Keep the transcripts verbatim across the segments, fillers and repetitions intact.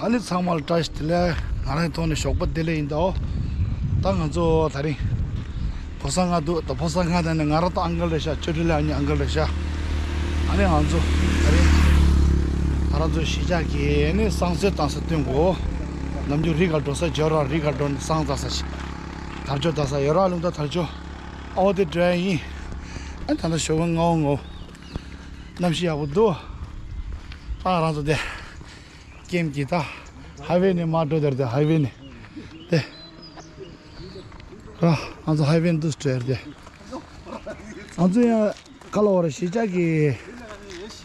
ཨ་ནི་ཚང་མ་ལ་བཀྲ་ཤིས་བདེ་ལེགས། ང་རང་ཐོག་ནས་ཞོགས་པ་བདེ་ལེགས་ཡིན་ད། ད་ང་ཚོ་ད་རིང་ཕོ་གསར་ལྔ་འདུག་ད་ཕོ་གསར་ལྔ་ད་ནི་ང་རང་ད་ཨང་ཀལ་རེད་ཤག་ཆོས་སྒྲོན་ལགས་ཨ་ནི་ཨང་ཀལ་རེད་ཤག་ཨ་ནི་ང་ཚོ་ད་རིང་ང་རང་ཚོ་གཞིས་ཆགས་ཀྱི་ཨ་ནི་བསང་གསོལ་བཏང་ས་སྟོན་གོ། ནམ་རྒྱུན་རི་ཁར་འགྲོ་ས་འབྱོར་ར་རི་ཁར་འགྲོ་ནས་བསང་བཏང་ས་ཞིག་དར་ལྕོག་བཏང་ས་ཡོད་ར། ལུང་ད་དར་ལྕོག་ཨའོ་དེ་འགྲོ་ཡ་ཡིན། ཨ་ནི་ད་ལྟ་ཞོགས་པ་སྔ་པོ་སྔ་པོ་གནམ་གཤིས་ཡག་པོ་འདུག་ད་ང་རང་ཚོ་དེ། ཀེམ་གྱི་ད་ཧའི་ཝེ་ནས་མར་འགྲོ་དེར་དེ་ཧའི་ཝེ་ནས་དེ་ར། ང་ཚོ་ཧའི་ཝེ་འདུག་སྤྲད་དེ། ང་ཚོ་ཡང་ཁ་ལོ་བར་གཞིས་ཆགས་ཀྱི་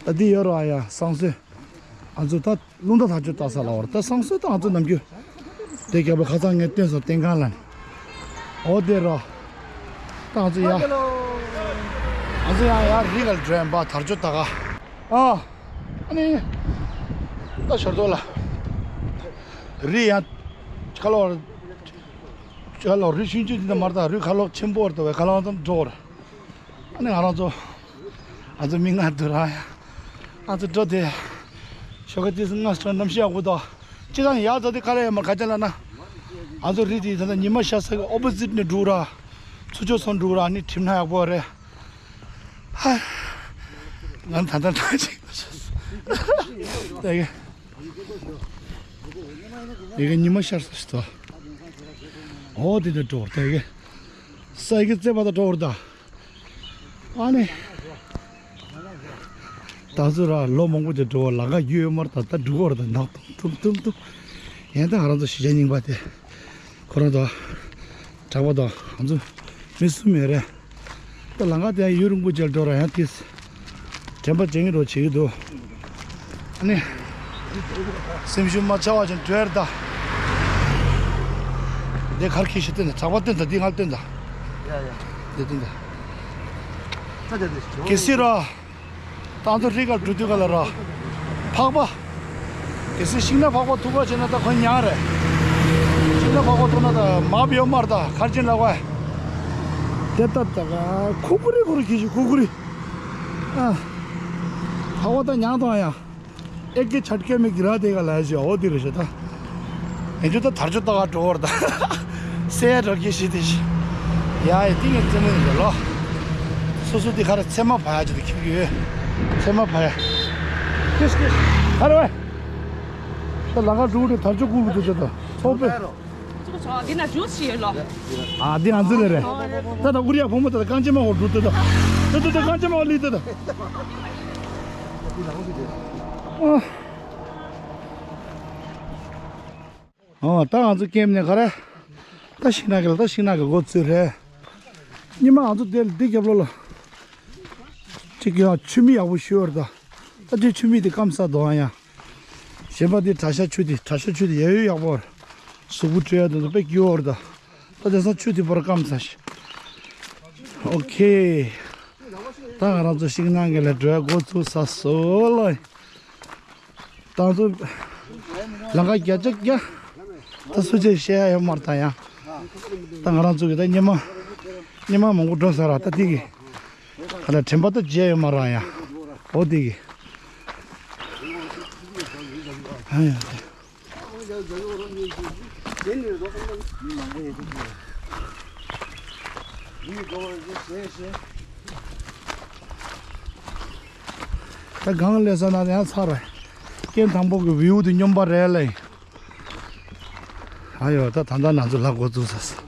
ད་འདི་ཡོད་ར། ཡ་བསང་གསོལ། ང་ཚོ་ད་རླུང་རྟ་དར་ལྕོག་བཏང་ས་ལ་བར་ད་བསང་གསོལ་ད་ང་ཚོ་ནམ་རྒྱུན་དེ་རྒྱབ་ལ་ཁ་སང་ངས་སྟོན་སོང་སྟོན་ཁང་ལ་ནས། འོ་དེ་ར། ད་ང་ཚོ་ཡ། ང་ཚོ་ཡང་ཡར་རི་ག་ལ་འགྲོ་ཡིན་པ་དར་ལྕོག་ད་ག་ཨ། ཨ་ནི། ད་ཞོར་ཐོག་ལ། རི་ཡང་། ཁ་ལོ། ཁ་ལོ་རི་ཆུང་ཆུང་འདི་ད་མར་ད་རི་ཁ་ལོ་ཆེན་པོ་བར་དུ་བའི་ཁ་ལོ་ཙམ་འགྲོ་བར། ཨ་ནི་ང་རང་ཚོ། ང་ཚོ་མི་ལྔ་འདུག་ར་ཡ། ང་ཚོ་འགྲོ་དེ། ཞོགས་ཀ་དེ་སྔ་སོང་གནམ་གཤིས་ཡག་པོ་དང་། སྤྱིར་བཏང་ཡག་ཚ་དེ་ག་ལ་ཡང་མ་ག་ཅན་ལ་ན། ང་ཚོ་རི་དེ་ད་ལྟ་ཉི་མ་ཤར་ས་གི་ཨོ་པོ་ཟིཊ་ནས་འགྲོ་ར། ཚུར་ཕྱོགས་སོང་འགྲོ་ར་ནི་གྲིམ་ན་ཡག་པོ་རེད། ཧ། ང་ད་ལྟ་ད་ཅིག་ད་གི་ཡ་གི་ཉི་མ་ཤར་ས་ཞིག་ཏོ། ཨོ་དེ་དེ་འགྲོ་ད་གི་ས་ཡ་གི་རྩེ་བ་ད་འགྲོ་ད། ཨ་ནི། ད་ཚོ་ར་ལོ་མང་པོ་དེ་འགྲོ་བ་ལ་ག་རྒྱུ་ཡོད་མར་ད་ད་འགྲོ་བར་ད་ནག་ཏུམ་ཏུམ་ཏུམ་ཏུམ། ཡན་ད་ང་རང་ཚོ་གཞིས་ཆགས་རྙིང་པ་དེ། ཁོ་རང་དང་། གྲགས་པ་དང་ང་ཚོ་མི་གསུམ་ཡོད་རེད། ད་ལམ་ཁ་དེ་ཡུན་རིང་པོ་ཅིག་འགྲོ་ར་ཡང་དེ། དྲན་པ་བརྗེད་ཀྱི་འགྲོ་བྱེད་ཀྱི་འདུག་ཨ་ནི། སེམས་ཤུགས་མ་ཆག་པ་ཅིག་འགྲོ་ཡར་ད། འདི་གར་ཁྱེར་ཞིག་སྟོན་ད་གྲགས་པ་སྟོན་ད་འདི་ང་སྟོན་ད། ཡ་ཡ། འདི་སྟོན་ད། ད་ད་འདི་ཞིག་གལ་སྲིད་ར། ད་ང་ཚོ་རི་ཁར་འགྲོ་དུས་ག་ལ་ར། ཕག་པ། གལ་སྲིད་ཤིང་ནགས་ཕག་པ་ཐུག་པ་བྱས་ན་ད་ཁོ་ཉག་རེད། ཤིང་ནགས་ཕག་པ་ཐུག་ན་ད་མར་ཡོད་མར་ད་ཁར་ཅན་ལ་བ། དེ་ལྟ་ད་ག་ཁུ་ཁུ་རི་ཁུ་རི་གི་ཞིག་ཁུ་ཁུ་རི། ཨ། ཕག་པ་ད་ཉག་དང་ཡ། ཨེ་ཀེ་ཆ་ཀེ་མེ་གི་ར་དེ་ག་ལ་ཞིག་འོ་དེ་རེད་ཞེ་ད། ཨེ་འཇུ་ད་དར་ཆུ་ད་ག་འགྲོ་བར་ད། སེ་ཡ་འགྲོ་གི་ཞིག་དེ་ཞིག་ཡ་ཡ་དེ་ངས་རྩེད་མོ་ཡིན་ལོ། སོ་སོ་དེ་ག་ར་ཚེ་མ་བ་ཡ་ཅིག་ཏུ་ཁྱེར་གི་ཡོད། ཚེ་མ་བ་ཡ། ཀིས་ཀིས། ཧ་ར་བས། ད་ལ་ག་འགྲོ་དེ་དར་ཆུ་ཀུ་ལུ་དེ་ཅོ་ད། ཚོགས་པས། ཅིག་ཆོག་འདི་ན་ཇུས་ཞིག་ཡོད་ལོ། ཨ་འདི་ང་ཚོ་ལས་རེད། ད་ད་ཨུ་རི་ཡ་ཕོ་མོ་ད་ད་རྐང་རྗེས་མ་འོ་འགྲོ་ད་ད། ད་ད་ད་རྐང་རྗེས་མ་འོ་ལི་ད་ད། ཨ། ཨ་ད་ང་ཚོ་ཀེམ་ནས་ག་རེ། ད་ཤིང་ནགས་ཀྱི་ལ་ད་ཤིང་ནགས་ཀྱི་འགོ་ཚུགས་རེད། ཉི་མ་ང་ཚོ་དེ་འདི་རྒྱབ་ལོ་ལ། གཅིག་ཡང་ཆུ་མིག་ཡག་པོ་ཞུ་བར་ད། ད་དེ་ཆུ་མིག་དེ་སྐམ་ས་དོ་ཡང་། གཞན་པ་དེ་གྲྭ་ཤག་ཆུ་དེ་གྲྭ་ཤག་ཆུ་དེ་ཡ་ཡོད་ཡག་པོ་ར། གཟུགས་པོ་བཀྲུ་ཡ་དེ་ཚོ་དཔེ་སྐྱིད་པོ་ར་ད། ད་དེང་སང་ཆུ་དེ་བོར་སྐམ་ས་ཞིག་ཨོ་ཁེ། ད་ང་རང་ཚོ་ཤིང་ནགས་ཀྱི་ལ་འགྲོ་ཡ་འགོ་ཚུགས་ས་སོ་ལོ། ད་ཚོ་ལམ་ཁ་བརྒྱ་ཆ་བརྒྱ། ད་སུ་ཆེ་བཤད་ཡ་ཡོད་མ་རེད་ད་ཡང་། ད་ང་རང་ཚོ་གི་ད་སྙེ་མ། སྙེ་མ་མང་པོ་འགྲོ་ས་ར་ད་དེ་གི། ག་ལ་དྲན་པ་ད་བརྗེད་ཡོད་མ་རེད་ཡང་། འོ་དེ་གི། ཨ་ཡ། ད་གང་སླེབས་ས་ན་ཡང་ཚར་རེད། ཀེམ་དང་པོ་གི་བིའུ་དེ་སྙོམས་པ་རེད་ལེ། ཨ་ཡོ་ད་ད་ལྟ་ང་ཚོ་ལ་འགོ་བཙུགས་ས་སོ།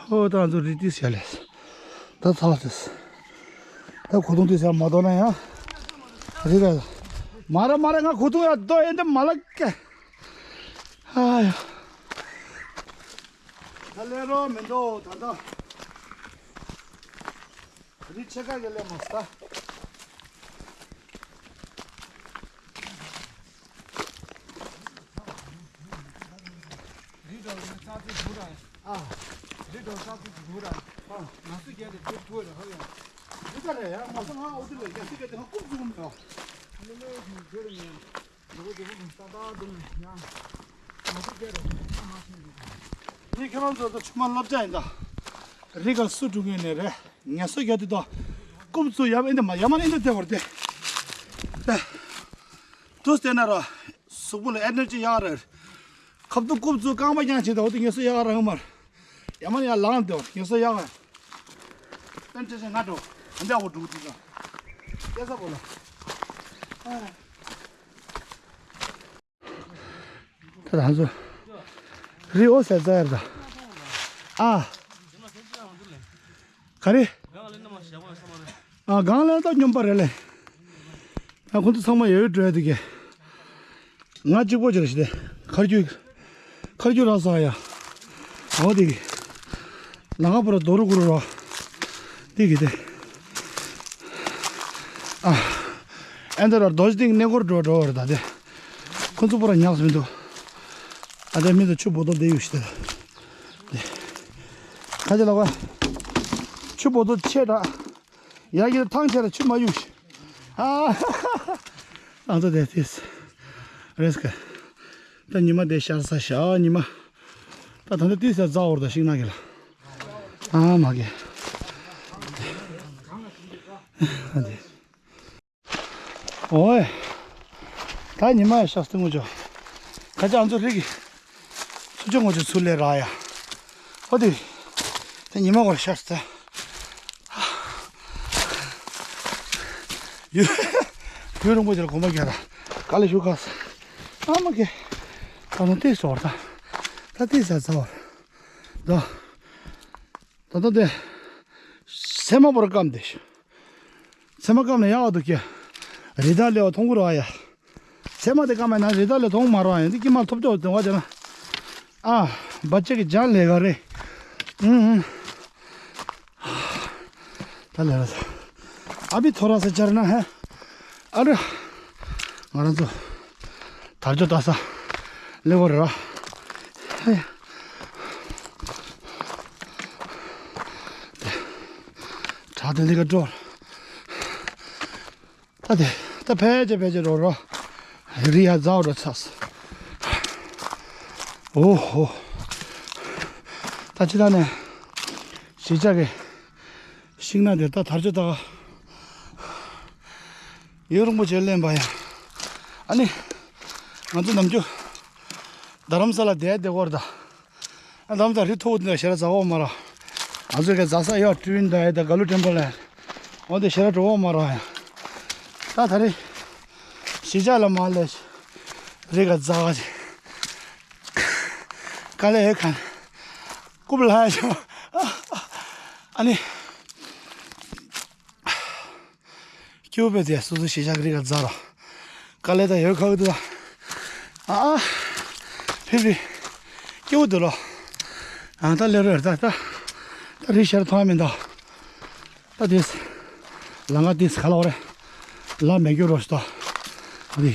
ཨོ་ད་ང་ཚོ་རི་དེ་ཟེར་ལས། ད་ཚ་བ་དེ། ད་གོས་ཐུང་དེ་ཟེར་མ་གཏོགས་ན་ཡང་། རི་ལ། མ་ར་མ་ར་ང་གོས་ཐུང་ཡ་ཏོ་ཨེ་འདི་མ་ལག་ག་ཨ་ཡ། ད་ལས་རོགས་མི་འདུག་ད་ལྟ། རི་ཕྱེད་ཀ་གི་ལས་མ་ས། རི་འགྲོ་ལ་ས་ཚིགས་འདུག་ར། ཨ། རི་འགྲོ་ས་ཚིགས་འདུག་ར། ཨ། ང་ཚོ་རྒྱལ་དེ་དེ་ཐུག་ར་ཧ་ཡ། འདི་ལྟ་རེད་ཡ་མ་ས་ང་ཨོ་ཏི་ལ་རྒྱལ་སྲིད་རྒྱལ་དེ་ང་རྐུབ་བཙུགས་མེད་ཨ། ལེ་ལེ་གི་རྒྱལ་རེད་ནས། ངས་ཁྱེད་རང་ཚོ་ཚང་མ་བསླབ་བྱ་ཡིན་ད། རི་ཁ་སུ་འགྲོ་མཁན་ནས་རེད། ངལ་གསོ་རྒྱག་དུས་དང་། རྐུབ་བཙུགས་ཡབ་ཨེ་འདི་མ་ཡ་མ་ནི་ཨེ་འདི་བདེ་བར་བདེ། ཨེ། དུས་དེ་ན་ར། གཟུགས་པོ་ལ་ཨེ་ནར་ཇི་ཡག་རེད། ཁབ་ཏུ་རྐུབ་བཙུགས་རྐང་པ་བརྐྱངས་བྱས་ད་འོ་དེ་ངལ་གསོ་ཡག་ར་ཧ་མར། ཡ་མ་ནི་ཡ་ལངས་དེ་ངལ་གསོ་ཡག་ར། ཨེ་འདྲ་ཞིག་ང་འགྲོ། ཨེ་འདི་འོ་འགྲོ་དུས་ཙང་། སྐྱེ་ས་པོ་ལ། ཨ། ད་ང་ཚོ་རི་འོ་ཟེར་ཙ་ཡར་ད། ཨ། ག་རེ། ཨ། གང་ལ་ད་སྙོམས་པ་རེད་ལེ། ཨ། ཁོང་ཚོ་ཚང་མ་ཡོད་འགྲོ་ཡ་དུ་གི། ང་གཅིག་པོ་ཅིག་རེད་ཤི་དེ། ཁར་རྒྱུ། ཁར་རྒྱུ་ར་ས་ཡ། འོ་དེ་གི། ལ་ང་པུ་ར་རྡོ་རུ་གུ་རུ་ར། དེ་གི་དེ། ཨ། ཨེ་འདི་ར་རྡོ་ཞིག་སྟེང་གནས་སྐོར་འགྲོ་འགྲོ་བར་ད་དེ། ཁོ་ཚོ་པུ་ར་ཉག་སུ་མི་འདུག་ཨ་དེ་མི་ཚོ་ཆུ་བོ་ཏོ་དེ་ཡོད་ཤི་དེ། དེ། ཁ་ཅིག་ལ་བ། ཆུ་བོ་ཏོ་ཆེ་དྲག་ཡ་གི་ཐང་ཆེ་ལ་ཆུ་མ་གཡུག་ཤི། ཨ། ཨ་ཚོ་དེ་དེ། རེས་ཀ་ད་ཉི་མ་དེ་ཤར་ས་ཤ་ཉི་མ། ད་ད་ད་དེ་ས་རྫ་འོར་ད་ཤིང་ནགས་གི་ལ། ཨ་མ་གི། ཨ་དེ། ཨོའི། ད་ཉི་མ་ཡ་ཤར་སྟེ་ངོ་ཅོ། ཁ་ཅག་ཨ་ཚོ་རིག་གི། ཚུ་ཅོ་ངོ་ཅོ་ཚུ་ལས་ར་ཡ། ཨོ་དེ། ད་ཉི་མ་གོ་ཤར་སྟེ། ཡུ། ཡུ་རོང་པོ་ཅིག་ལ་གོམ་པ་རྒྱག་ར། དཀའ་ལས་ཞུ་ཁ་ས། ཨ་མ་གི། ད་ནི་དེ་སོར་ད། ད་དེ་ས་ཚ་བར། ད། ད་ད་དེ། སེ་མ་བོར་སྐམ་དེ། ཚེ་མ་སྐམ་ནས་ཡག་འདུག་ཀྱེ། རི་དྭགས་ལེ་བ་མཐོང་གི་ར་ཡ། ཚེ་མ་དེ་སྐམ་ན་རི་དྭགས་ལེ་མཐོང་མ་ར་ཡ་འདི་ཀྱི་མ་ཐོབ་ཅོག་དེ་བ་ཅེ་ན། ཨ། བ་ཅེ་གི་ཇ་ལེ་ག་རེ། ཨུམ་ཨུམ། ད་ལེ་ར་ས། ཨ་བི་ཐོ་ར་ས་ཅར་ན་ཧ། ཨ་ར། ང་རང་ཚོ། དར་ལྕོག་ལྟ་ས། ལེ་བོ་ར། ཧེ། བྲག་དེ་འདི་ག་འགྲོ། ད་དེ། ད་ཕལ་ཆེར་ཕལ་ཆེར་རོ་རོ། རི་ཡ་རྫ་འོ་རོ་ཚགས། ཨོ་ཧོ། ད་ཅི་ད་ནས། གཞིས་ཆགས་ཀྱི། ཤིང་ནགས་དེ་ད་དར་ལྕོག་ད། ཡུན་རིང་པོ་བྱས་ལེན་པ་ཡ། ཨ་ནི། ང་ཚོ་ནམ་རྒྱུན། རྡ་རམ་ས་ལ་བསྡད་བསྡད་སྐོར་ད། ཨ་རྡ་རམ་ས་ལ་རི་མཐོ་པོ་དེ་འདྲ་ཞེ་དྲག་འཛེག་འོ་མ་ར། ང་ཚོ་གི་འཛེག་ས་ཡ་ཀྲུ་ཝིན་ད་ཡ་ད་ག་ལུ་ཊེམ་པལ་ལ། འོ་དེ་ཞེ་དྲག་འགྲོ་འོ་མ་ར་ཡ། ད་ད་རེས། གཞིས་ཆགས་ལ་མ་སླེབས། རི་ཁ་འཛེག་ག་ཅིག་དཀའ་ལས་ཡོད་ཁ། རྐུབ་ལ་ཡ་ཤོག་ཨ་ནི། སྐྱིད་པོ་དཔེ་དེ་སོ་སོ་གཞིས་ཆགས་ཀྱི་རི་ཁ་འཛེག་ར། དཀའ་ལས་ད་ཡོད་ཁག་འདུག་ཨ་ཨ། ཕི་ཕི། སྐྱིད་པོ་འདུག་ལོ། ཨ་ད་ལེ་རོ་ད་ད། ད་རི་ཤར་མཐོང་ཡ་མི་འདུག་ད་དེས། ལ་ང་དེས་ག་ལ་བ་རེད། ལ་མེ་སྐྱོ་རོ་ཤི་ད། ཨ་དེ།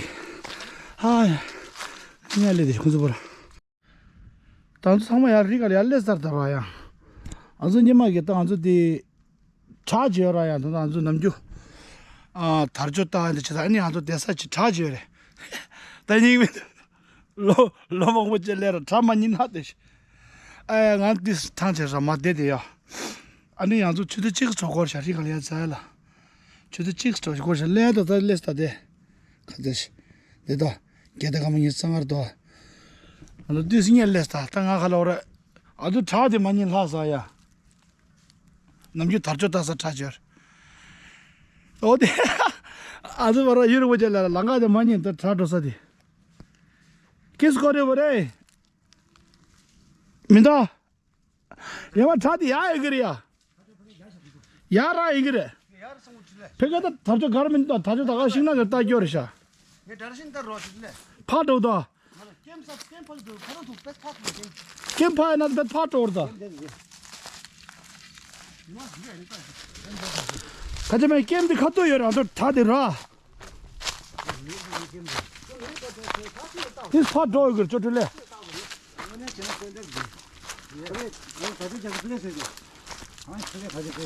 ཨ་ཡ། ཉལ་ལེ་དེ་ཁོང་ཚོ་བོར། ད་ཚོ་ཚང་མ་ཡར་རི་ཁ་ལ་ཡར་སླེབས་ཚར་ད་ར་ཡ། ང་ཚོ་ཉི་མ་གི་ད་ང་ཚོ་དེ། བྲག་ཅིག་ཡོད་ར་ཡ་ད་ང་ཚོ་ནམ་རྒྱུན། ཨ་དར་ལྕོག་བཏགས་འདི་བྱེད་ད་ཨ་ནི་ང་ཚོ་བསྡད་ས་ཅིག་བྲག་ཅིག་ཡོད་རེད། ད་སྙིང་མི་འདུག་ལོ་ལོ་མང་པོ་ཅིག་སླེབས་ར་བྲག་མ་རྙེད་ན་བསྡད་ཤག་ཨ་ཡ་ང་འདི་ཐང་ཆད་ར་མ་བསྡད་དེ་ཡ། ཨ་ནི་ང་ཚོ་ཆུ་ཚོད་གཅིག་ཚོ་འགོར་ཤག་རི་ཁ་ལ་ཡར་འཛེག་ཡ་ལ། ཆུ་ཚོད་གཅིག་ཙམ་འགོར་ཞིང་ལས་དོ་ད་ལས་ད་དེ། ཁ་ཚ་ཞིག་དེ་དོ། རྒྱལ་དར་སྐར་མ་ཉི་ཤུ་རྩ་ལྔ་རེད་དོ། ང་ཚོ་དུས་སྙེད་ལས་ད་ད་ང་ཁ་ལོ་རེད། ཨ་ཚོ་བྲག་དེ་མ་རྙེད་ལྷག་ས་ཡ། ནམ་རྒྱུན་དར་ལྕོག་བཏགས་ས་བྲག་ཅིག་ཡོད་རེད། ཨོ་དེ། ཨ་ཚོ་བར་ཡུན་རིང་པོ་ཅིག་ལ་ལ་ང་དེ་མ་རྙེད་ད་བྲག་འགྲོ་ས་དེ། ཀིས་ཀོ་རེ་བ་རེད། མི་འདུག་ཡ་མ་བྲག་དེ་ཡར་ཡོད་ཀྱི་རེད་ཡ། ཡར་ར་ཡོད་ཀྱི་རེད། ཕ་གི་ད་དར་ལྕོག་གར་མི་འདུག་དར་ལྕོག་ད་ག་ཤིང་ནགས་ཀྱི་རྟ་སྐྱོ་རེད་ཤག་ངས་དར་ཤིང་ད་རོ་ཞིག་ལས། ཕར་འགྲོ་ད། ཀེམ་ས་ཀེམ་ཕ་ལ་འགྲོ་ཕ་རོ་འདུག་པེ་ཕ་ཐུག་ཀེམ། ཀེམ་ཕ་ཡ་ན་པེ་ཕར་འགྲོ་ད། ཁ་ཆེ་མའི་ཀེམ་འདི་ཁ་ཐུག་ཡོད་ར་འདུག་ད་དེ་ར། དེ་ཕར་འགྲོ་ཡོད་གི་ཅོ་ཏུ་ལེ།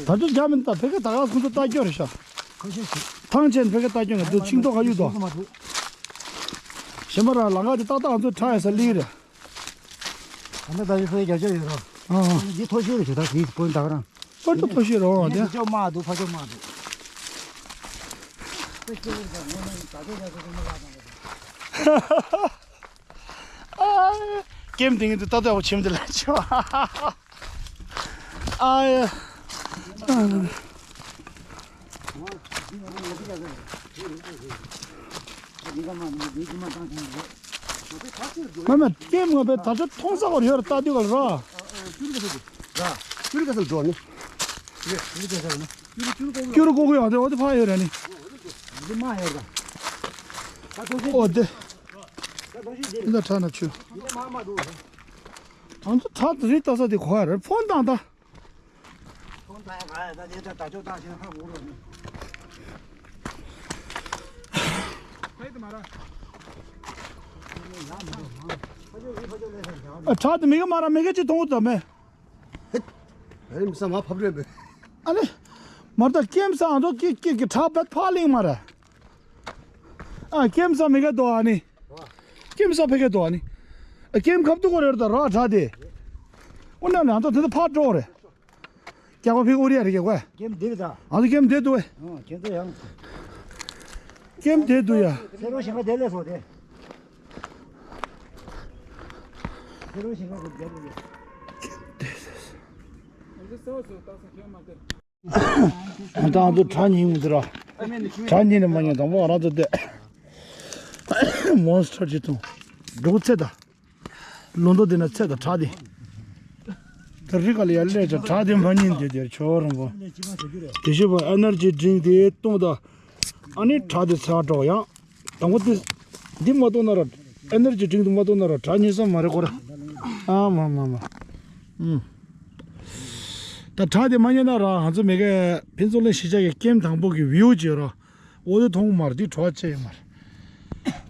ད་དུང་རྒྱ་མི་འདུག་ཕ་གི་ད་ག་སོང་ཚོ་ལྟ་སྐྱོ་རེད་ཤག་ཐང་ཆེན་ཕ་གི་ལྟ་སྐྱོ་ང་འདུག་ཆིང་ཏོག་ག་ཡུག་དོ། གཞན་པ་རང་ལ་ང་དེ་ཏག་ཏག་ང་ཚོ་ཁྲ་ཡ་ས་ལི་རེད། ད་ལྟ་ད་ཡི་ཕ་གི་རྒྱ་ཆེ་ཡོད་རོ། ཨ། འདི་མཐོ་ཤོས་རེད་ད། འདི་སྤུན་ད་ག་རང་། སྤུན་ད་མཐོ་ཤོས་རེད་འོ། འདི་འདི་ཕ་ཕྱོགས་དམའ་འདུག་ཕ་ཕྱོགས་དམའ་འདུག་ཨ། ཀེམ་དེ་ངས་དེ་ལྟ་ལྟ་བ་ཆེམ་དེ་ལ་ཆེ་བ། ཨ་ཡ། མ་མ་ཀེམ་ང་བའི་ད་ཆ་མཐོང་ས་བར་ཡོད་ལྟ་དུས་ག་ལ་ར། ཀུ་རུ་ཀ་སལ་འགྲོ་ནི། ཀུ་རུ་ཀོ་གུ་ཡང་དེ་འོ་དེ་ཕ་ཡོད་ར་ནི། འདི་མ་ཡོད་ར། ཨོ་དེ། འདི་ད་ཁྲག་ན་ཆུ། ཨང་ཚོ་ཁྲག་རི་ལྟ་ས་དེ་གོ་ཡ་རེད་ཕོན་བཏང་ད། ཨ་ཁྲག་དེ་མི་ག་མ་ར་མི་ག་ཅིག་གཏོང་དུ་མེད། ཧེ། ཨ་ནི་མི་ས་མ་ཕབ་རེད་པས། ཨ་ནི། མར་ད་ཀེམ་ས་ཨང་ཚོ་ཀི་ཀི་ཀི་ཁྲག་བད་ཕག་ལིང་མ་ར། ཨ་ཀེམ་ས་མི་ག་དོ་ཨ་ནི། ཀེམ་ས་ཕེ་ག་དོ་ཨ་ནི། ཨ་ཀེམ་ཁབ་ཏུ་གོ་རེ་ར་ད་ར་ཁྲག་དེ། ཨོ་ན་ནི་ཨང་ཚོ་དེ་ད་ཕག་འགྲོ་རེ། རྒྱ་གོ་ཕི་ཨུ་རི་ཡ་རི་རྒྱ་གོ། ཀེམ་འདིར་ད། ཨ་ཚོ་ཀེམ་དེ་འདུག་ཨེ། ཨ་ཀེམ་དེ་འདུག་ཡ། སེ་རོ་ཞིང་ཁ་དེ་ལས་སོ་དེ། སེ་རོ་ཞིང་ཁ་དེ་ལས། ད་ང་ཚོ་གྲ་ཉིན་མི་འདུག་ར། གྲ་ཉིན་ནས་མ་ཉན་དང་པོ་ང་རང་ཚོ་བསྡད། མོན་སི་ཊར་ཅིག་འཐུང་། འགྲོ་ཚེ་ད། ལུང་མདོ་འདི་ན་ཚད་དང་ཁྲག་དེ། ད་རི་ག་ལ་ཡར་སླེབས་ཀྱང་ཁྲག་དེ་མ་ཉིན་དེ་དེར་ཆོ་རང་པོ། དེ་ཞུ་བ་ཨེ་ནར་ཇི་ཌི་རིང་དེ་བཏུང་ད། ཨ་ནི་ཁྲག་དེ་ཚ་འགྲོ་ཡང་། དང་པོ་དེ། འདི་མ་བཏུང་ན་ར། ཨེ་ནར་ཇི་ཌི་རིང་དེ་མ་བཏུང་ན་ར་ཁྲག་ཉིན་སམ་མ་རེད་ཁོ་ར། ཨ་མ་མ་མ། ཨུམ། ད་ཁྲག་དེ་མ་ཉིན་ན་ར་ང་ཚོ་མི་ག་ཕུན་ཚོགས་གླིང་གཞིས་ཆགས་ཀྱི་ཀེམ་དང་པོ་གི་བིའུ་བྱེད་ར། འོ་དེ་མཐོང་མར་འདི་བྲོ་བ་ཆེ་ཡོད་མར།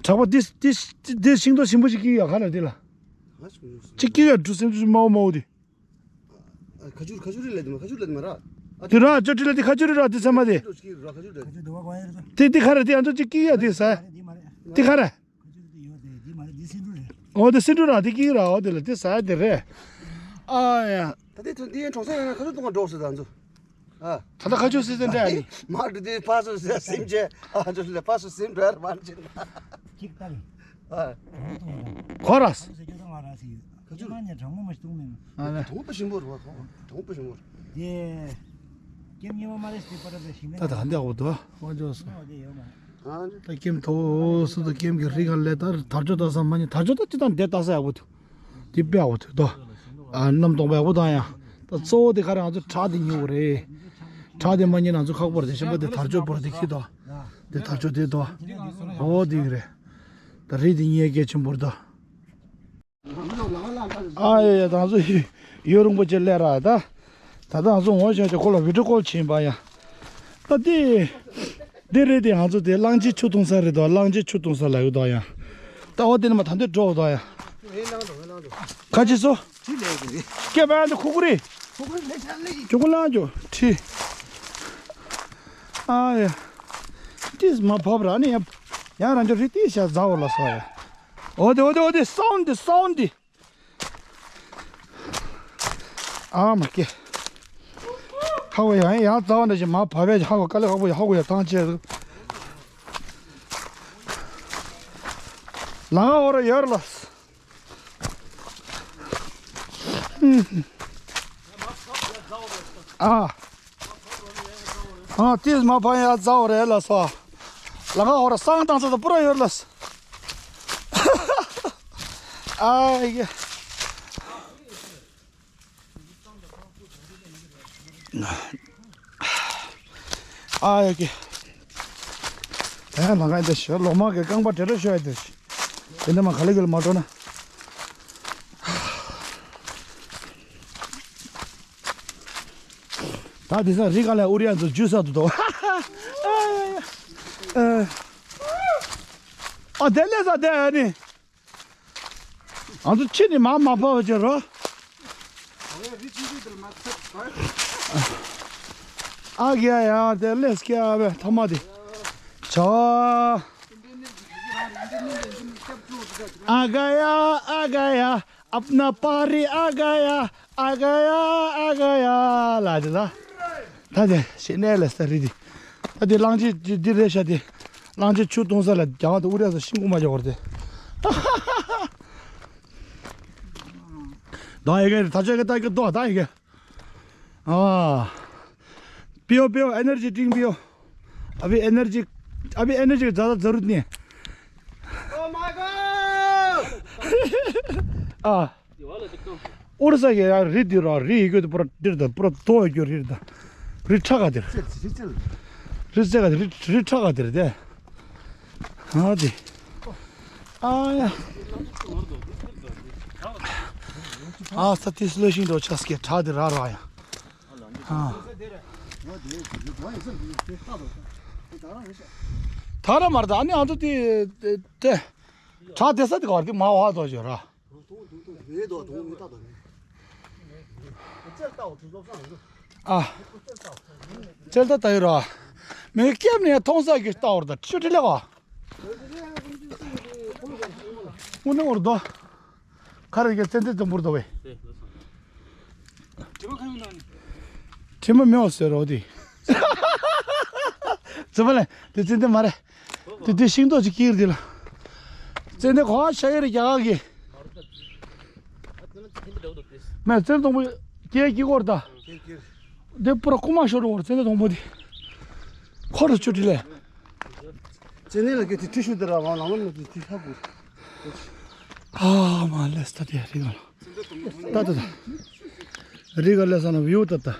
དྲག་པོ་འདི་འདི་འདི་ཤིང་ཏོག་ཞིམ་པོ་ཞིག་སྐྱེ་ཡོད་ག་ལ་འདི་ལ། ཅིག་སྐྱེ་ཡོད་འབྲུ་སེམས་ཅུ་མའོ་མའོ་འདི། ཁ་ཆུར་ཁ་ཆུར་རི་ལ་འདི་མ་ཁ་ཆུར་ལ་འདི་མ་ར། འདི་ར་ཅོ་ཏི་ལ་འདི་ཁ་ཆུར་རི་ར་འདི་ཚད་མ་འདི། ཁ་ཆུར་ར་ཁ་ཆུར་ར། འདི་འདི་ཁ་ར་འདི་ཨ་ཚོ་ཅིག་སྐྱེ་ཡོད་འདི་ས། འདི་ཁ་ར། འོ་དེ་སེ་འབྲུ་ར་དེ་སྐྱིད་ར་འོ་དེ་ལ་དེ་ཟ་དེ་རེད། ཨ་ཡ། ད་དེ་དེ་གྲོང་གསེབ་ཡང་ཁ་ཆུ་གཏོང་ག་འགྲོ་ཟེར་ད་ཚོ། ཨ། ད་ལྟ་ཁ་ཆུ་སེ་ཟེར་འདྲ་ཡ་ནི། མ་འགྲོ་དེ་ཕ་སུ་ཟེར་སེམས་ཅན་ཨ་ཚོ་ལ་ཕ་སུ་སེམས་འགྲོ་ཡ་མ་ཅིག་ཅིག་ལྟ་རེད། ཨ། གོ་ར། ཁ་ཆུ། ཁ་ཆུ་ར་ནི་གྲང་མོ་མ་ཞིག་གཏོང་མེད། ཨ་ལ། གྲང་པོ་ཞིམ་པོ་རེད་བ། གྲང་པོ་ཞིམ་པོ་རེད། དེ། ཀེམ་ཉི་མ་མ་རེད་སྟེ་པ་ར་པ་ཞིག་ནས། ད་ད་ཧ་འདི་ཨ་བོ་དོ་ཨ་ཇོ་སོ། ཨ་འདི་ཡོད་མ། ད་ཀེམ་ཐོ་སུ་དུ་ཀེམ་གྱི་རིགས་ག་ལས་ད་དར་ཅོ་ད་ས་མ་ཉི་དར་ཅོ་ད་ཅི་ད་འདེ་ད་ས་ཡག་པོ་དུ། དེ་དཔེ་ཡག་པོ་དུ་དོ། ཨ་གནམ་སྟོང་པ་ཡག་པོ་དང་ཡང་། ད་གཙོ་བོ་དེ་ག་རེ་ང་ཚོ་ཁྲག་དེ་ཉོ་གི་རེད། ཁྲག་དེ་མ་ཉོ་ན་ང་ཚོ་ཁག་པོ་རེད་དེ་ཤམ་པ་དེ་དར་ཅོ་པོ་རེད་དེ་ཁྱི་དོ། དེ་དར་ཅོ་དེ་དོ། ཨོ་དེ་གི་རེད། ད་རེད་དེ་ཉེ་གལ་ཆེན་པོ་རེད་དོ། ཨ་ཡ་ཡ་ད་ང་ཚོ་ཡུན་རིང་པོ་ཅིག་སླེབས་ར་ད། ད་ལྟ་ང་ཚོ་ངོ་ཤེས་ཀྱི་ཁོ་ལ་བི་ཌིའོ་ཀོལ་བྱིན་པ་ཡ། ད་དེ། འདི་རེད་དེ་ང་ཚོ་དེ་གླང་ཆེན་ཆུ་འཐུང་ས་རེད་དོ། གླང་ཆེན་ཆུ་འཐུང་ས་ལ་ཡོད་དོ་ཡ། ད་འོ་དེ་ནི་མ་ད་འདི་འགྲོ་དོ་ཡ། ཁ་ཆེ་སོ། སྐྱེ་བ་འདི་ཁུ་ཁུ་རེད། ཁུ་ཁུ་རེད་ལེ་ཆ་ལེ་གི། ཁྱུ་གུ་ལང་ཅོ་ཁྲི། ཨ་ཡ། ཏིས་མ་བབ་ར་ནི་ཡ། ཡ་རང་ཅོ་ཧྲི་ཏིས་ཤ་ཛ་འོ་ལ་སོ་ཡ། འོ་དེ་འོ་དེ་འོ་དེ་སའུན་དི་སའུན་དི། ཨ་མ་ཀེ། ཧ་གོ་ཡང་ཡང་རྩ་བ་འདྲ་ཞིག་མ་བབས་པས་ཧ་གོ་དཀའ་ལས་ཁག་པོ་ཡ་ཧ་གོ་ཡ་ཐང་ཆད་འདུག་ལང་འོ་ར་ཡོད་ར་ལ། ཨ། ཨ་ཏིས་མ་བབས་ཡ་རྩ་བ་རེད་ལ་སོ། ལང་འོ་ར་སང་བཏང་ས་ད་པུ་ར་ཡོད་ར་ལ། ཨ་ཡ། ཨ་ཡ་ཀེ། ད་ཡང་ལང་ཀ་ཡིན་ད་ཞོ་ལོ་མ་གི་རྐང་པ་བྲེ་ར་ཤོ་ཡ་དེ། དེ་འདྲ་མ་ག་ལེ་ག་ལེ་མ་འགྲོ་ན། ད་དེ་སང་རི་ག་ལ་ཨུ་རི་ཡ་ཚོ་ཇུས་ས་དུ་དོ། ཨ་དེ་ལས་ས་དེ་ཨ་ནི། ང་ཚོ་ཕྱི་ནས་མར་མ་ཕབ་པ་བྱེད་རོགས། ཨ་གི་ཡ་ཡ་དེ་ལས་སྐྱ་བའི་ཐ་མ་དེ། ཆ། ཨ་ག་ཡ་ཨ་ག་ཡ། अपना पारी आ गया, आ गया, आ गया ལ་དེ་ལ། ད་དེ་ཤེས་ནས་ལས་ས་རི་དེ། ད་དེ་གླང་ཆེན་འདི་རེད་ཤག་དེ། གླང་ཆེན་ཆུ་བཏུང་ས་ལ་རྒྱང་དུ་ཨུ་རེ་ས་ཤིང་ཀུ་མ་འཇོག་པར་དེ། ད་ཡི་གེ་ད་ཆ་གི་ད་གི་ཏོ་ད་ཡི་གེ། हाँ। पियो, पियो, एनर्जी ड्रिंक पियो। अभी एनर्जी, अभी एनर्जी की ज़्यादा ज़रूरत नहीं है। Oh my God! हाँ। ཨོ་རི་ས་གི་ཡང་རི་འདི་ར་རི་ཡི་གོ་དེ་པུ་ར་འདིར་དང་པུ་ར་དོ་ཡི་གོ་རི་དང་། རི་ཁྲ་ག་དེར། རི་ཁྲ་ག་དེར་དེ། ཨ་དེ། ཨ་ཡ། ཨ་ས་ཏི་སློ་ཤིང་འགྲོ་ཆ་སྐད་གྲགས་དེ་ར་ར་ཡ། ཨ། ད་ར་མར་ད་ཨ་ནི་ཨ་ཚོ་དེ་དེ་གྲགས་དེ་ས་དེ་གར་དེ་མ་བ་དོ་ཅོ་ར། ཨ། ཅལ་ད་ད་ཡོད་ར། མི་སྐྱབས་ནས་མཐོང་ས་གི་ལྟ་བར་ད་ཆུ་ཁྲི་ལེ་བ། དངོས་གནས་འོར་དོ། ཁ་རེ་གི་ཙན་དན་དུམ་བུར་དོ་བས། དྲི་མ་མེད་པ་ཟེར་རོ་དེ། ཙི་མ་ལེ་དེ་ཙན་དན་མ་རེད། དེ་དེ་ཤིང་ཏོག་ཅིག་སྐྱེས་རེད་དེ་ལ། ཙན་དན་གོ་བ་ཤ་ཡེ་རེད་རྒྱ་གར་གི། མེད་ཙན་དན་སྡོང་པོ་སྐྱེས་སྐྱེས་སྐོར་ད། དེ་པུ་ར་རྐུ་མ་ཤོར་འགྲོ་བར་ཙན་དན་སྡོང་པོ་དེ། ཁོ་རུ་ཆུ་དྲི་ལས། ཙན་དན་ལ་གི་དེ་ཁྲི་ཤུ་དེ་ར་བང་ལང་ལམ་ལ་དེ་དེ་ཧ་གོ། ཨ་མ་ལེ་སྟ་དེ་རི་ག་ལ། ད་ད་ད། རི་ག་ལ་ས་ན་བིའུ་ད་ད།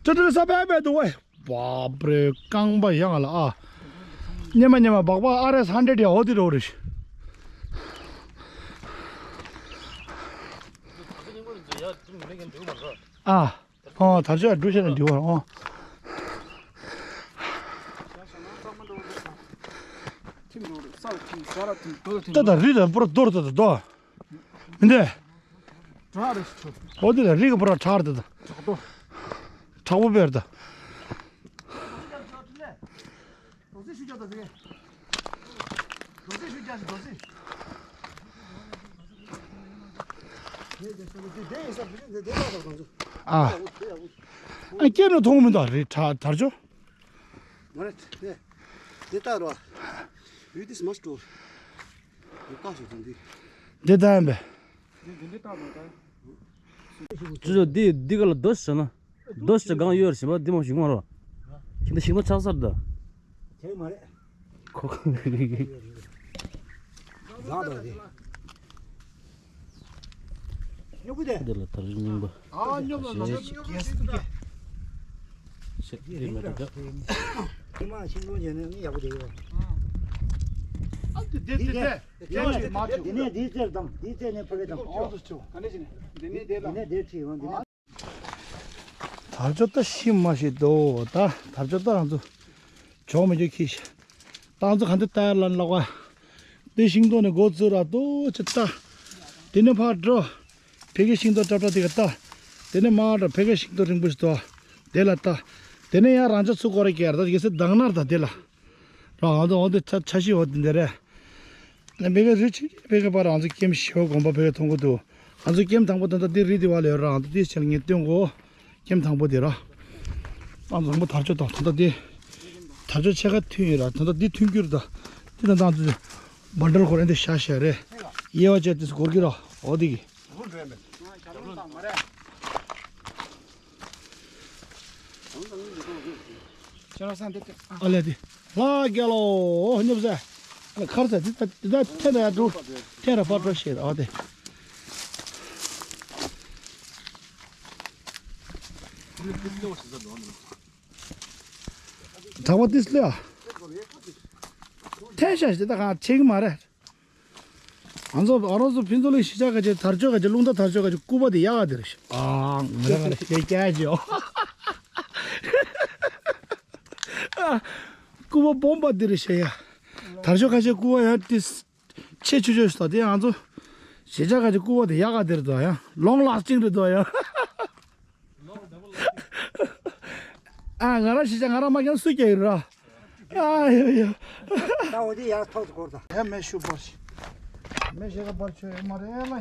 ཏྲ་ཏྲ་ས་བེ་བེ་དུ་ཝེ། བ་པྲེ་རྐང་པ་ཡང་ལ་ཨ། ཉེ་མ་ཉེ་མ་སྦག་སྦག་ཨར་ཨེས་ཧན་ཌེ་ཌི་ཡ་འོ་དི་རོ་རེ་ཤི། ཨ། ཨོ་དར་ལྕོག་འགྲུ་ཤེས་ན་འགྲིག་བ་ཨོ། ད་ད་རི་ད་པུ་ར་རྡོ་ར་ད་ད་རྡོ། མི་འདི། བྲག་རེད་ཤོ། འོ་འདི་ལ་རི་གི་པུ་ར་བྲག་རེད་ད། བྲག་རྡོ། བྲག་པོ་བེར་ད། ཨ། ཨ་སྐྱེས་ནོ་མཐོང་མི་འདུག་རི་བྲག་དར་ལྕོག་མ་རེད་དེ། དེ་ལྟ་རོ། ཡུལ་དེ་མ་སྤྲོ། ཡུལ་ཀ་ཞིག་དང་འདི། དེ་ལྟ་ཡིན་པས། ཅུ་ཅུ་འདི་འདི་ག་ལ་རྡོ་ཞིག་བྱས་ན། རྡོ་ཞིག་གང་ཡོད་རེད་ཞེས་པ་འདི་མ་ཞིག་མ་རོ། ཁྱེད་འདི་ཞིག་མ་ཆགས་སར་ད། དེ་མ་རེད། ཁོ་ཁོ། ལགས་དང་དེ། སྨྱུ་གུ་དེ། འདི་ལ་དར་རིང་པ། ཨ་སྨྱུ་གུ་ལ་ཞེས། ཞེས་ཞེས། དེ་མ་དེ་ག་དེ་མ་ཤིང་ལོ་ཉན་ནས་ནི་ཡག་པོ་དེ་ཡོད། ཨ་དེ་དེ་དེ་དེ། དེ་ནས་དེའི་རྩེར་བསྡམས། དེའི་རྩེ་ནས་ཕ་གི་བསྡམས། ཨོ་དེ་ཆུ། དེ་ནས་དེ་ལ། དེ་ནས་དེ་ཁྲིད་འོང་དེ་ནས། དར་ལྕོག་ད་ཤི་མ་ཤི་དོ་ད། དར་ལྕོག་ད་རང་ཚོ་ཇོག་མི་ཇོག་ཁྱི་ཤི། ད་ང་ཚོ་ག་འདི་ལྟ་ཡར་ལ་ལག་པ། འདི་ཤིང་ཏོག་ནས་འགོ་བཙུགས་ར་ཏོ་ཅི་ལྟ། དེ་ནས་ཕར་འགྲོ། ཕ་གི་ཤིང་ཏོག་ཀྲབ་ཀྲབ་དེ་ག་ལྟ། དེ་ནས་མར་འགྲོ། ཕ་གི་ཤིང་ཏོག་རིང་པོ་ཞིག་འདུག་དེ་ལ་ལྟ། དེ་ནས་ཡང་རང་ཅག་ཚུར་སྐོར་ར་བསྐྱལ་ར་ད་གལ་སྲིད་དྭགས་ནར་ད་དེ་ལ། ར་ང་ཚོ་འོ་འདི་ཆ་ཆ་ཤི་འོ་འདི་འདི་རེད། ནས་བེ་ག་རི་ཆི་བེ་ག་པར་ང་ཚོ་ཀེམ་ཞི་བ་དགོན་པ་བེ་ག་མཐོང་གི་འདུག་ང་ཚོ་ཀེམ་དང་པོ་ད་ལྟ་འདི་རི་འདི་བ་ལ་ཡོད་ར། ང་ཚོ་འདི་ཕྱིར་ངས་སྟོན་གོ། ཀེམ་དང་པོ་འདི་ར། ང་ཚོ་བཟང་པོ་དར་ལྕོག་དང་ད་ལྟ་འདི། དར་ལྕོག་ཕྱེད་ཀ་ཐོན་ཡོད་ར། ད་ལྟ་འདི་ཐོན་རྒྱུ་རེད་ད། འདི་ད་ལྟ་ང་ཚོ་བན་ཌལ་ཁོ་ར་འདི་ཤ་ཤ་རེད། དབྱེ་བ་བཅད་དེ་སྐོར་གྱི་ར་འོ་འདི་གི། ཁྱེད་རང་སང་དེ་ཨ་ལས་དེ། ལྷ་རྒྱལ་ལོ་སྙོབ་ཟེར། ཨ་ལས་ཁར་ཟེར་དེ་ད་དེ་ད་ཐེན་ད་ཡ་འགྲོ། ཐེན་ར་ཕར་འགྲོ་ཤེས་ཨ་དེ། གྲགས་པ་ཏིས་ལེ་ཨ། ཐེན་ཤ་ཞེ་ད་གང་ཆེ་གི་མ་རེད། ང་ཚོ་ཨ་རོ་ཚོ་ཕུན་ཚོགས་གླིང་གཞིས་ཆགས་ཁ་ཆེ་དར་ལྕོག་ཁ་ཆེ་རླུང་རྟ་དར་ལྕོག་ཁ་ཆེ་སྐུད་པ་དེ་གཡག་ག་དེ་རེད་ཤག་ཨ་ང་རང་ང་རང་ཞེས་སྐྱ་ཅིའོ། སྐུད་པ་སྦོམ་པ་དེ་རེད་ཤག་ཡ། དར་ལྕོག་ཁ་ཆེ་སྐུད་པ་ཡང་དེ་ཆེ་ཆུང་ཆུང་ཞིག་དང་དེ་ང་ཚོ་གཞིས་ཆགས་ཁ་ཆེ་སྐུད་པ་དེ་གཡག་ག་དེ་རེད་དོ་ཡ། ལོང་ལཱས་ཊིང་རེད་དོ་ཡ། ཨ་ང་རང་གཞིས་ཆགས་ང་རང་མ་ཁྱེར་སུས་སྐྱེལ་ཡོད་ར། ཨ་ཡོ་ཡོ། ད་འོ་དེ་ཡར་ཐོག་ཏུ་སྐོར་དང་། ཡ་མེ་ཤུ་པར་ཤི། མེ་ཤེ་ཀ་པར་ཆོད་ཡོད་མ་རེད་ལེ།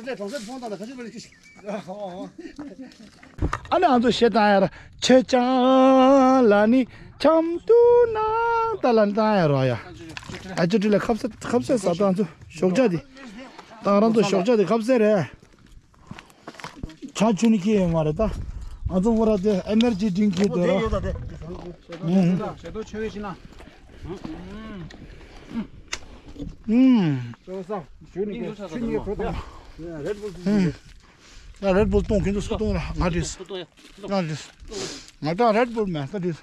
གྲོང་གསེབ་གྲོང་གསེབ་ཕོན་དང་ལ་ཁ་ཤས་པ་ལ་ཁྱི་ཤི། ཨ་ནི་ང་ཚོ་ཞེ་དྲག་ཡར་ཆེ་ཆང་ལ་ནི་འཆམ་དུ་ན་ད་ལ་ནི་ད་ཡར་རོ་ཡ། ཨ་ཅོ་ཏི་ལ་ཁབ་ས་ཁབ་ས་ས་ད་ང་ཚོ་ཞོགས་ཇ་དེ། ད་རང་ཚོ་ཞོགས་ཇ་དེ་ཁབ་ས་རེད། ཆང་ཆུ་ནི་ཁྱི་ཡོད་མ་རེད་ད། ང་ཚོ་ཝོ་ར་དེ་ཨེ་ནར་ཇི་ཌིང་ཁྱི་དེ་ར། ཨུམ། ཞེ་དོ་ཆོས་ཤིག་ན། ཨུམ། ཨུམ། ཞུ་ནི་ཁྱི་ཆུ་ནི་ཁྱི་ཐོག་ཨུམ། ཡ་རེད་བུལ་གཏོང་གི་འདུག་ས་གཏོང་ར་ང་རེད། ང་རེད། ང་ད་རེད་བུལ་མེད་ད་རེད།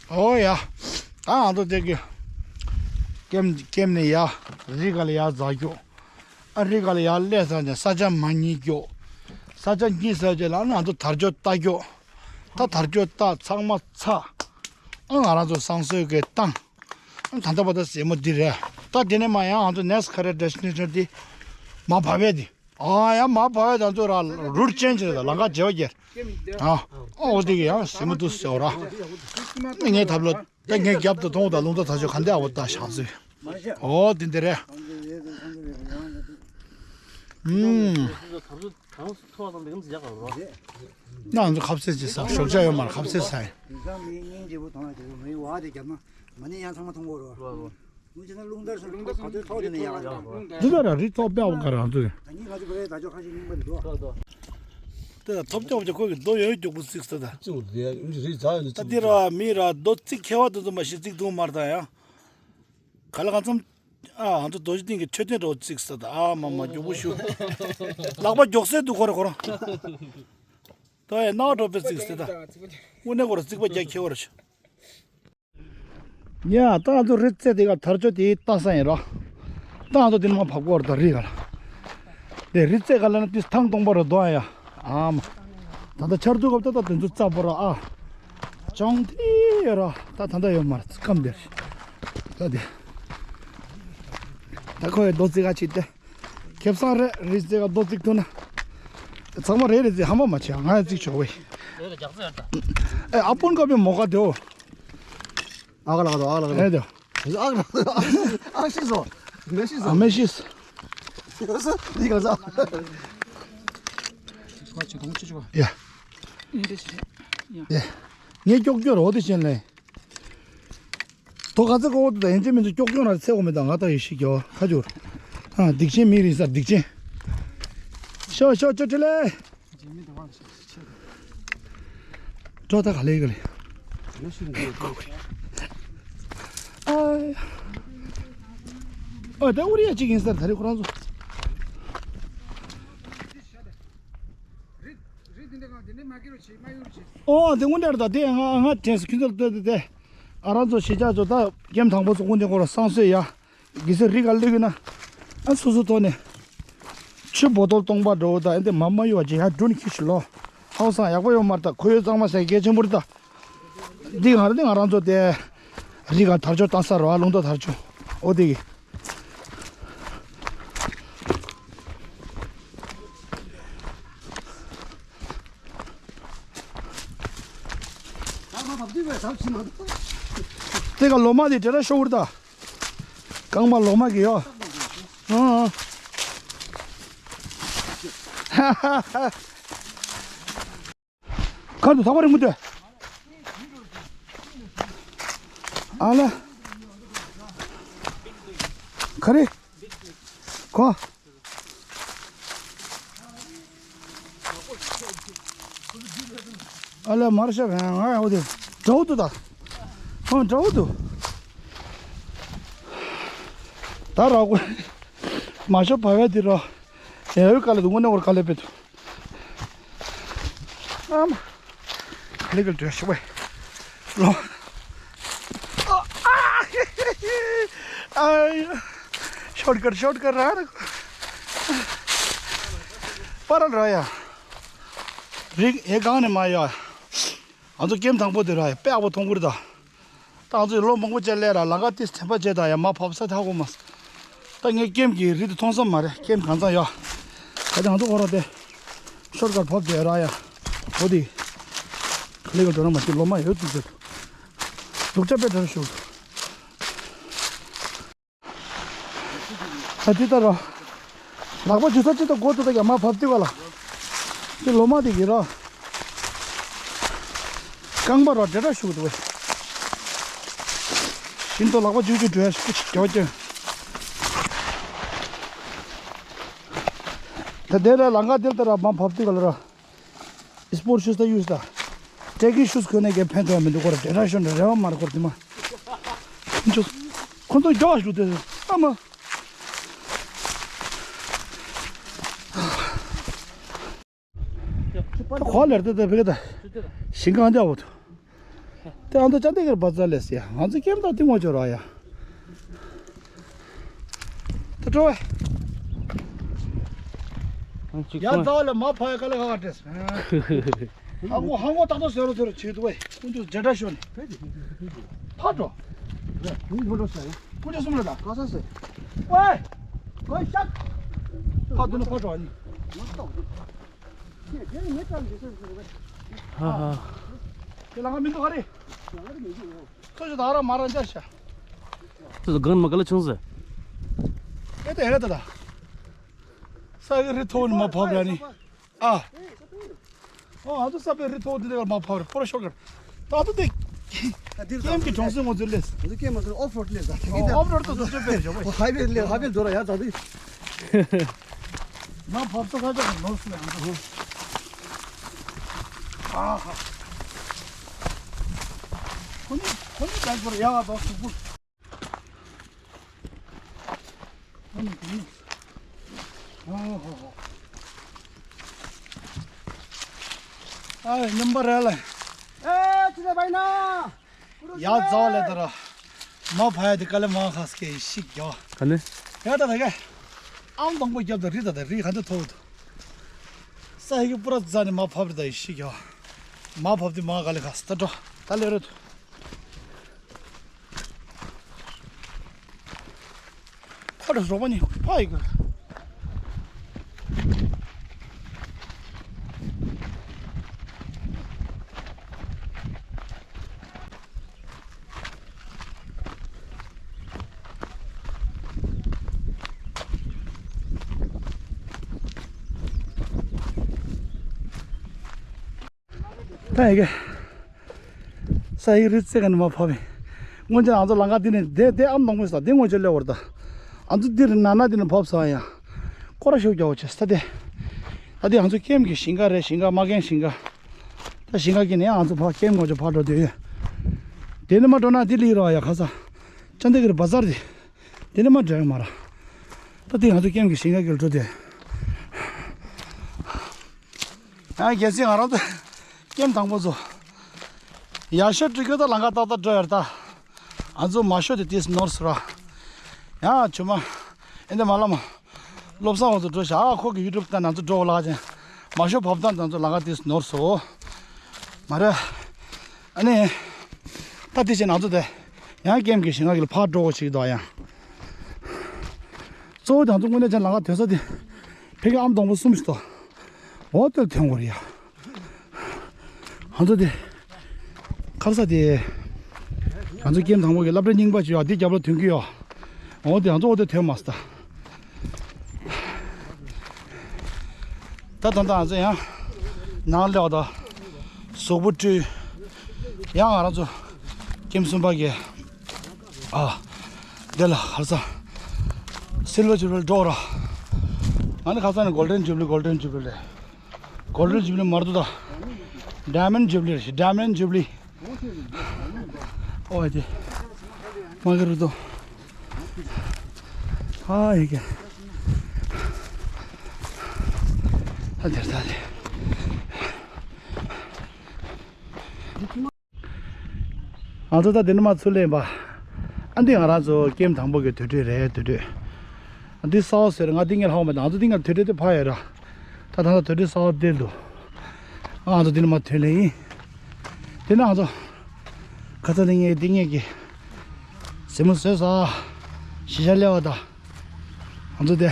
ཨོ་ཡ། ད་ང་ཚོ་དེ་གི་ཀེམ་ཀེམ་ནས་ཡ་རི་ག་ལ་ཡ་འཛག་རྒྱུ། ཨ་རི་ག་ལ་ཡར་སླེབས་ཚར་ནས་ས་ཆ་མ་རྙེད་རྒྱུ། ས་ཆ་རྙེད་ཚར་རྗེས་ལ་ང་ཚོ་དར་ལྕོག་ལྟ་རྒྱུ། ད་དར་ལྕོག་བཏགས་ཚང་མ་ཚར། ཨ་ང་རང་ཚོ་བསང་གསོལ་གྱི་བཏང་། ཨ་ད་ལྟ་བར་དུ་ཟེ་མོ་འདི་རེད། ད་དེ་ནས་མ་ཡང་ང་ཚོ་next ག་རེ་destination འདི་མར་བབས་ཡས་འདི། ཨ་ཡང་མར་བབས་ཡས་ང་ཚོ་ར་route change རེད། ད་ལམ་ཁ་བརྗེ་བ་བརྒྱབ། ཨ་ཨོ་འདི་གི་ཡང་ཟེ་མོ་འདུག་ཟེར་བ་ར། མི་ངའི་ཐབས་ལ། ད་ངའི་རྒྱབ་ཏུ་གཏོང་དང་རླུང་རྟ་དར་ལྕོག་ག་འདྲ་འོ་ད་བཞག་ཚུལ། ཨོ་དེ་འདི་རེད། ཨུམ། ད་ང་ཚོ་ཁ་ཟས་ཅིག་ཟ། ཞོགས་ཇ་ཡོད་མ་རེད། ཁ་ཟས་ཟ་ཡིན། འདི་ག་ར་རི་ཐོག་དཔེ་བ་ག་རང་ཚོ་རེད། ད་ཐོབ་ཐོབ་ཀྱི་ཁོ་གི་རྡོ་ཡོད་མགྱོགས་པོ་བརྩིགས་ས་ད། ད་འདི་ར་མི་ར་རྡོ་བརྩིགས་ཁེ་བ་དེ་ཚོ་མ་ཤེས་བརྩིགས་ཐུབ་མ་རེད་ད་ཡ། ག་ལ་གང་འཚམ། ཨ་ང་ཚོ་རྡོ་རྗེ་གདན་གྱི་མཆོད་རྟེན་འདྲ་བོ་བརྩིགས་ས་ད། ཨ་མ་མ་མགྱོགས་པོ་ཞུ། ལག་པ་མགྱོགས་སེ་འདུག་ཁོ་ར་ཁོ་ར། ད་ཡ་རྣ་བ་འགྲོ་པའི་བརྩིགས་ས་ད། དངོས་གནས་ཁོ་ར་བརྩིགས་པ་རྒྱག་ཁེ་བ་ར་ཞུ། ཡ་ད་ང་ཚོ་རི་རྩེ་དེ་ག་དར་ལྕོག་དེ་ལྟ་ས་ཡིན་ར། ད་ང་ཚོ་དེ་ནས་མར་བབས་ཀྱི་ཡོད་རེད་ད་རི་ག་ལ། དེ་རི་རྩེ་ག་ལ་ན་དེ་ཐང་སྟོང་པ་རེད་དོ་ཨ་ཡ། ཨ་མ། ད་ལྟ་ཆར་དུས་སྐབས་ད་ད་དེ་ཚོ་རྩ་བོ་ར་ཨ། ཅང་དེ་ཡོད་ར། ད་ད་ལྟ་ཡོད་མ་རེད་སྐམ་དེ་རེད། ད་དེ། ད་ཁོ་ཡི་རྡོ་རྩིགས་ག་ཅིག་དེ། ཁེ་བཟང་རེད། རི་རྩེ་ག་རྡོ་བརྩིགས་ཐུབ་ན། ཚང་མ་རེད་རེད་ཟེར་ཧ་མ་མ་བྱེད་ང་ཡང་བརྩིགས་ཆོག་པས། ཨེ་ཨ་སྤུན་ཀ་པའི་མོ་ག་དེའོ། ཨ་ག་ལ་ག་དོ་ཨ་ག་ལ་ག་དོ། ཨེ་དེ། ཨ་ག་ལ་ག་དོ་ཨ་ཤི་སོ། མེ་ཤི་སོ། ཨ་མེ་ཤི་སོ། འདི་ག་ས། ཡ། ཡ། ངས་ཀྱོག་ཀྱོག་རོ་དེ་བྱེད་ལེ། དོ་ག་ཚོད་གོ་བོ་དུ་དང་ཡན་ཆད་མི་ཚོ་ཀྱོག་ཀྱོག་ན་ཚེ་འོ་མི་དང་ང་ད་ཡེ་ཤི་ཀྱོ་ཁ་ཅུར། ཨ་སྡིག་ཆེན་མི་རིང་སར་སྡིག་ཆེན། ཤོ་ཤོ་ཅོ་ཁྲི་ལེ། ཀྲོ་ད་ག་ལེ་ག་ལེ། ཨ་ཨོ་ད་ཨུ་རི་ཡ་གཅིག་ཡིན་སར་ད་རེ་ཁོ་རང་ཚོ། ཨོ་དེ་དངོས་འབྲེལ་ད་དེ་ང་ང་དྲན་སོང་ཁྱོད་ཚོ་ལྟོས་ཏེ་དེ། ཨ་རང་ཚོ་གཞིས་ཆགས་ཚོ་ད་ཀེམ་དང་པོ་ཚོ་དངོས་འབྲེལ་ཁོ་ར་བསང་གསོལ་ཡ། གེ་སར་རི་ག་ལུས་ཀྱི་ན། ཨ་སོ་སོ་ཐོག་ནས། ཆུ་བོ་ཏོལ་སྟོང་པ་འགྲོ་ད་ཨེ་འདི་མ་མ་ཡོད་པ་ཅི་ཡ་སྒྲུན་ཁྱི་ཞིག་ལོ། ཧའོ་སང་ཡག་པོ་ཡོད་མ་རེད་ད་ཁོ་ཡོད་གཙང་མ་ཟེར་གལ་ཆེན་པོ་རེད་ད། འདི་ང་རང་འདི་ང་རང་ཚོ་དེ། རི་ག་དར་ལྕོག་བཏང་ས་རོ་ཨ་རླུང་རྟ་དར་ལྕོག་ཨོ་དེ་གི། དེ་ག་ལོ་མ་དེ་དེ་འདྲ་ཤོར་བུར་ད། རྐང་པ་ལོ་མ་གི་ཡོ། ཨང་། ཁར་དུ་ཐག་པ་རིང་མོ་དེ། ཨ་ལ། ག་རེ། ཁོ། ཨ་ལ་མར་ཤ་བན་ང་ཡང་འོ་དེ་འདྲ་བོ་འདུག་ད། ཧོ་འདྲ་བོ་འདུག་ད་ར་གོ། མ་ཤོ་བ་བས་དེ་ར། ཡ་ཡོད་ག་ལེ་འདུག་དངོས་གནས་འོར་ག་ལེ་པེ་འདུག་ཨ་མ། ལི་གལ་འདྲ་ཤོ་བས། ལོ། ཨ། ཤོར་ཀར་ཤོར་ཀར་ར་ར། པ་ར་ར་ཡ། རིག་ཨེ་གང་ནས་མ་ཡ། ང་ཚོ་ཀེམ་དང་པོ་དེ་ར་ཡ་དཔེ་ཡག་པོ་མཐོང་གི་རེད་ད། ད་ང་ཚོས་ལོ་མང་པོ་ཅིག་སླེབས་ར་ལམ་ཁ་དེ་དེམ་པ་བྱས་ད་ཡ་མ་བབས་ས་ཐག་གོ་མ། ད་ངས་ཀེམ་གྱི་རི་དེ་མཐོང་ས་མ་རེད་ཀེམ་གང་ཚང་ཡ། ད་དེ་ང་ཚོ་འོ་ར་དེ། ཤོར་ཀར་བབས་བསྡད་ར་ཡ། འོ་དེ། ལི་གལ་འགྲོ་ན་མ་ཅི་ལོ་མ་ཡོད་དུ་ཟེར། སྡུག་ཅག་དཔེ་དྲག་ཞུ། ད་དེ་ལྟར་རོ། ལག་པ་འཇུ་ས་ཅི་ད་སྒོ་ཏུ་ད་ཡ་མ་བབས་ཏི་བ་ལ། དེ་ལོ་མ་དེ་གི་རོ། རྐང་པ་རོ་འདྲེ་འདྲ་ཞུ་གི་འདུག་བས། ཤིན་ཏུ་ལག་པ་འཇུ་རྒྱུ་འགྲོ་ཡ་ཤུ་ཅིག་རྒྱོ་ཅིག་ད་དེ་ར་ལང་ཀ་དེ་ལྟར་ར་མ་བབས་ཏི་བ་ལ་རོ། སི་པོར་ཤུ་ས་ཡུ་ས། ཀྲེ་ཀིང་ཤུ་ས་ཁོ་ནས་ཀྱི་ཕན་ཐོགས་མི་འདུག་ཁོ་ར་འདྲེ་འདྲ་ཞུ་འདྲ་རེ་བ་མ་རེད་ཁོ་ར་དེ་མ། ཁོ་ཚོ་རྒྱོ་ཞུ་དེ་ཨ་མ། གོ་ལེར་ཏེ་ཏེ་ཕེ་ཏེ་ཞིང་ཁང་འདྲ་བོ་དེ་ཨ་མདོ་ཅན་དེ་གར་བ་ཙ་ལེ་སི་ང་ཚོ་ཀེམ་དང་ཏི་མོ་ཅོ་ར་ཡ། ཏེ་ཏྲོ་ཡ་ཙ་ལ་མ་ཕ་ཡ་ཀ་ལ་ཁ་ཁ་ཏེ། ཧ་གོ་ཧ་གོ་ཏག་ཏག་ཟེར་རོ་ཟེར་རོ་བྱེད་འདུག་བས། ཀུན་སྤྱོད་འཇལ་འདྲ་ཤོར་ནས་ཕར་འགྲོ། ཀུན་སྤྱོད་གསུམ་ལ་ད་ག་ས་ཟེར། ཝེ། ཀོན་ཤག་ཕར་འདུག་ན་ཕར་འགྲོ་ཨ་ནི། ཧ་ཧ། དེ་ལ་ང་མི་འདུག་ག་རེ། ཁོ་ཚོ་ད་ར་མ་ར་འཇལ་ཤག་དེ་ཚོ་གང་མ་ག་ལ་ཆུང་ཟེར། ཨེ་ད་ཨེ་ད་ད། ས་གི་རི་མཐོ་ནི་མ་བབས་ར་ནི། ཨ། ཨོ་ཨ་ཚོ་ས་པའི་རི་མཐོ་དེ་ལ་མ་བབས་ར་པོ་ར་ཤོར་གར། ད་ཚོ་དེ། ཨ་འདིར་ཀེམ་གི་གྲོང་གསེབ་ངོ་ཚོས་ལས། འདི་ཀེམ་མ་ཚོས་ཨོཕ་རོཌ་ལས་ད་དེ་གི་ད། ཨོཕ་རོཌ་དུ་ཚོ་ཚོས་པས་ཞོག་པས། ཧའི་ཝེ་ལས་ཧའི་ཝེ་འགྲོ་ར་ཡ་ད་དེ། མ་བབས་ས་ས་ཆ་གི་ནོར་སུ་ཡང་འགྲོ། ཨ་ཧ། ཁོ་ནི་ཁོ་ནི་ད་ཚོར་ཡ་ད་སུ་པུ། ཨ་ཉམས་པ་རེད་ལ། ཨེ་ཅི་ལ་བའི་ན། ཡ་ཛའོ་ལེ་དར། མ་ཕ་ཡ་དེ་ཀ་ལེ་མ་ཁ་སྐད་ཤིག་རྒྱོ། ག་ནི། ཡ་ད་ད་ག་ཨང་དང་པོ་རྒྱབ་ད་རི་ད་ད་རི་ག་འདི་ཐོག་ད། ས་ཡི་གི་པུ་ར་ཛ་ནི་མ་ཕབ་རི་ད་ཡི་ཤིག་རྒྱོ། མ་ཕབ་དེ་མ་ག་ལེ་ཁ་སྟ་འགྲོ་ད་ལེ་རེད། ཕར་རོགས་པ་ནི་ཕ་ཡི་གི། ད་ཡི་གེ། ས་ཡི་རི་རྩེ་ག་ནས་མ་ཕབ་པས། སྔོན་ཆད་ང་ཚོ་ལམ་ཁ་འདི་ནས་བསྡད་བསྡད་ཨམ་ནང་མོ་ས་འདི་སྔོན་ཆད་སླེབས་བར་ད། ང་ཚོ་འདིར་ན་ན་འདི་ནས་ཕབ་ས་ཡ། སྐོར་ར་ཤོག་རྒྱག་བ་བྱས་ས་དེ། ད་འདི་ང་ཚོ་ཀེམ་གི་ཞིང་ཁ་རེད། ཞིང་ཁ་མ་ཀེམ་ཞིང་ཁ། ད་ཞིང་ཁ་གི་ནས་ང་ཚོ་ཕ་ཀེམ་ངོ་ཅོ་ཕ་འགྲོ་འདོད་ཡོད། དེ་ནས་མ་འགྲོ་ན་འདི་ལི་རོ་ཡ་ཁ་ས། ཅན་དེ་གི་རི་བ་ཟར་དེ། དེ་ནས་མ་འགྲོ་ཡ་མ་ར། ད་འདི་ང་ཚོ་ཀེམ་གི་ཞིང་ཁ་གི་ལ་འགྲོ་དེ། ཡང་གལ་སྲིད་ང་རང་ཚོ་ཀེམ་དང་པོ་ཚོ་ཡར་ཤོད་འགྲོ་རྒྱུ་ད་ལམ་ཁ་ཏག་ཏག་འགྲོ་ཡར་ད། ང་ཚོ་མ་ཤོད་དེ་ཏིས་ནོར་སོ་ར། ཡང་ཆུ་མ་ཨེ་འདི་མ་ལ་མ་བློ་བཟང་འོ་ཚོ་འགྲོ་ཤག་ཁོ་གི་ཡུ་ཊུབ་ད་ང་ཚོ་འགྲོ་ལག་ཅན་མ་ཤོད་བབ་ད་ང་ཚོ་ལམ་ཁ་ཏིས་ནོར་སོ། མ་རེད། ཨ་ནི། ད་དེ་བྱས་ང་ཚོ་དེ་ཡང་ཀེམ་གི་ཞིང་ཁ་གི་ལ་ཕར་འགྲོ་དགོས་ཞིག་འདུག་ཡང་། གཙོ་བོ་དང་ཚོ་དངོས་གནས་ཅན་ལམ་ཁ་ཐོན་ས་དེ། ཕ་གི་ཨམ་སྡོང་པོ་གསུམ་ཞིག་འདུག་འོ་དེར་ཐོན་དགོས་རེད་ཡ། ང་ཚོ་དེ། ཁར་ས་དེ། ང་ཚོ་ཀེམ་དང་པོ་གི་སློབ་གྲྭ་རྙིང་པ་ཅིག་ཡོད་དེ་རྒྱབ་ལ་ཐོན་གི་ཡོད། འོ་དེ་ང་ཚོ་འོ་དེ་ཐོན་མ་སོང་ད། ད་ད་ད་ང་ཚོ་ཡང་། ནང་སླེབས་ད། གཟུགས་པོ་བཀྲུས། ཡང་ང་རང་ཚོ་ཀེམ་གསུམ་པ་གི་ཨ། འདི་ལ་ཧར་ས། སིལ་ཝར་ཇུ་བི་ལི་འགྲོ་ར། ང་ནི་ཁ་སང་ནས་གོལ་ཌན་ཇུ་བི་ལི་གོལ་ཌན་ཇུ་བི་ལི་རེད། གོལ་ཌན་ཇུ་བི་ལི་མར་དུ་ད། ཌའི་མོན་ཌི་ཇུ་བི་ལི་རེད་ཌའི་མོན་ཌི་ཇུ་བི་ལི། ཨོ་ཡ་དེ། མ་གི་རུ་དོ། ཨ་ཡི་གེ། ཨ་དེར་ད་དེ། ང་ཚོ་ད་དེ་ནས་མར་ཚུར་སླེབས་པ། ཨ་འདི་ང་རང་ཚོ་ཀེམ་དང་པོ་གི་དུར་ཁྲོད་རེད་དུར་ཁྲོད། ཨ་འདི་སའོ་ཟེར་ང་འདི་ངས་ལྷག་མ་འདུག་ང་ཚོ་འདི་ངས་དུར་ཁྲོད་དེ་ཕར་ཡོད་ར། ད་ད་ལྟ་དུར་ཁྲོད་སའོ་འདིར་འདུག་ང་ཚོ་འདི་ནས་མར་ཐོན་ལེ་ཡིན། དེ་ནས་ང་ཚོ། ཁ་ཚ་ལི་ངས་འདི་ངས་ཀྱི། ཟེ་མོ་བཟོས་ས། གཞིས་ཆགས་སླེབས་པ་ད། ང་ཚོ་དེ།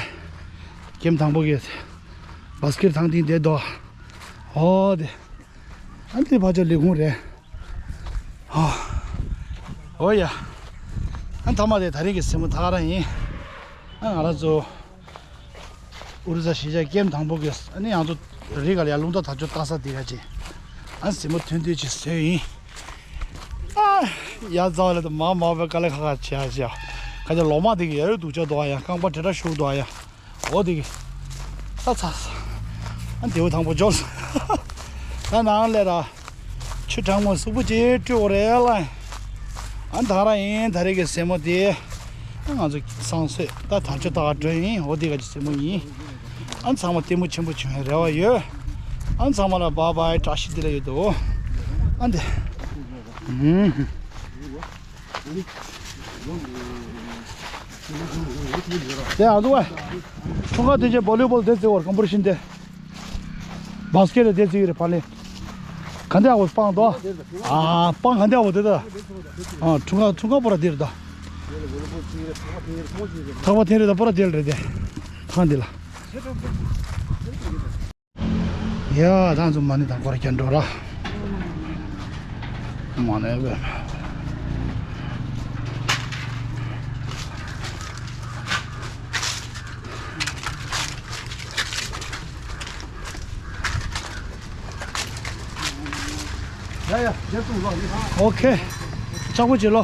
ཀེམ་དང་པོ་གི། བྷ་སི་ཀེ་ཊི་ཐང་སྟེང་བསྡད་འདུག་ཨོ་དེ། ཨ་འདི་ཕར་ཕྱོགས་ལས་ཁུངས་རེད། ཨོ། ཨོ་ཡ། ཨ་མཐའ་མ་དེ་ད་རེས་ཀྱི་ཟེ་མོ་ཐག་ར་ཡིན། ཨ་ང་རང་ཚོ། ཨོ་རི་ས་གཞིས་ཆགས་ཀེམ་དང་པོ་གི་ཨ་ནི་ང་ཚོ་རི་ག་ལ་ཡ་རླུང་རྟ་དར་ལྕོག་ལྟ་ས་དེ་ག་ཅིག་ཨ་ཟེ་མོ་ཐོན་དུས་ཅིག་བཟོས་ཡིན། ཨ། ཡ་ཛའོ་ལེ་དང་མ་མ་བའི་དཀའ་ལས་ཁག་ཁག་བྱས་བྱས། ཁ་ཆེ་ལོ་མ་དེ་གི་ཡ་ཡོད་སྡུག་ཅག་འདུག་ཨ་ཡ་རྐང་པ་བྲེལ་དྲགས་ཤུགས་འདུག་ཨ་ཡ། འོ་དེ་གི། ད་ཚ། ཨ་འདེའུ་དང་པོ་འབྱོར་སོང་། ད་ནང་ལས་ར། ཆུ་གྲང་མོ་གཟུགས་པོ་ཅིག་བཀྲུས་འོ་རེད་ལ། ཨ་ད་ར་ཡིན་ད་རེས་ཀྱི་ཟེ་མོ་དེ། ཨ་ང་ཚོ་སང་སོས་ད་དར་ལྕོག་ལྟ་ག་འགྲོ་ཡིན་འོ་དེ་ག་ཅི་ཟེ་མོ་ཡིན། ཨ་ཚང་མ་ལྟད་མོ་ཆེན་པོ་བྱུང་བའི་རེ་བ་ཡོད། ཨ་ཚང་མ་ལ་བྷའི་བྷའི་བཀྲ་ཤིས་བདེ་ལེགས་ཡོད་དོ། ཨ་འདི། ཨུམ། དེ་ཨ་ཟུ་བ། ཁྱུང་ཁ་དེ་ཆེ་བོ་ལི་བོལ་དེ་རྩེ་བར་ཀམ་པོ་རི་ཤིན་དེ། བྷ་སི་ཀེ་ཊི་དེ་རྩེ་ཡོད་རེད་ཕ་ལེ། ག་འདྲ་བོ་སྤང་དོ། ཨ་སྤང་ག་འདྲ་བོ་དེ་ད། ཨ་ཁྲུང་ཁ་ཁྲུང་ཁ་པོ་ར་དེ་རེད་ད། ཐག་པ་འཐེན་རེད་ད་པོ་ར་དེ་རེད་དེ། ཐང་འདི་ལ། ཡ་ད་ཚོ་མ་ཎི་དང་སྐོར་རྒྱག་འགྲོ་ར། མ་ཎི་བས། ཡ་ཡ་རྒྱབ་ཏུ་ལོག་ཡིན། ཨོ་ཁེ། ལྕགས་པོ་བྱེད་ལོ།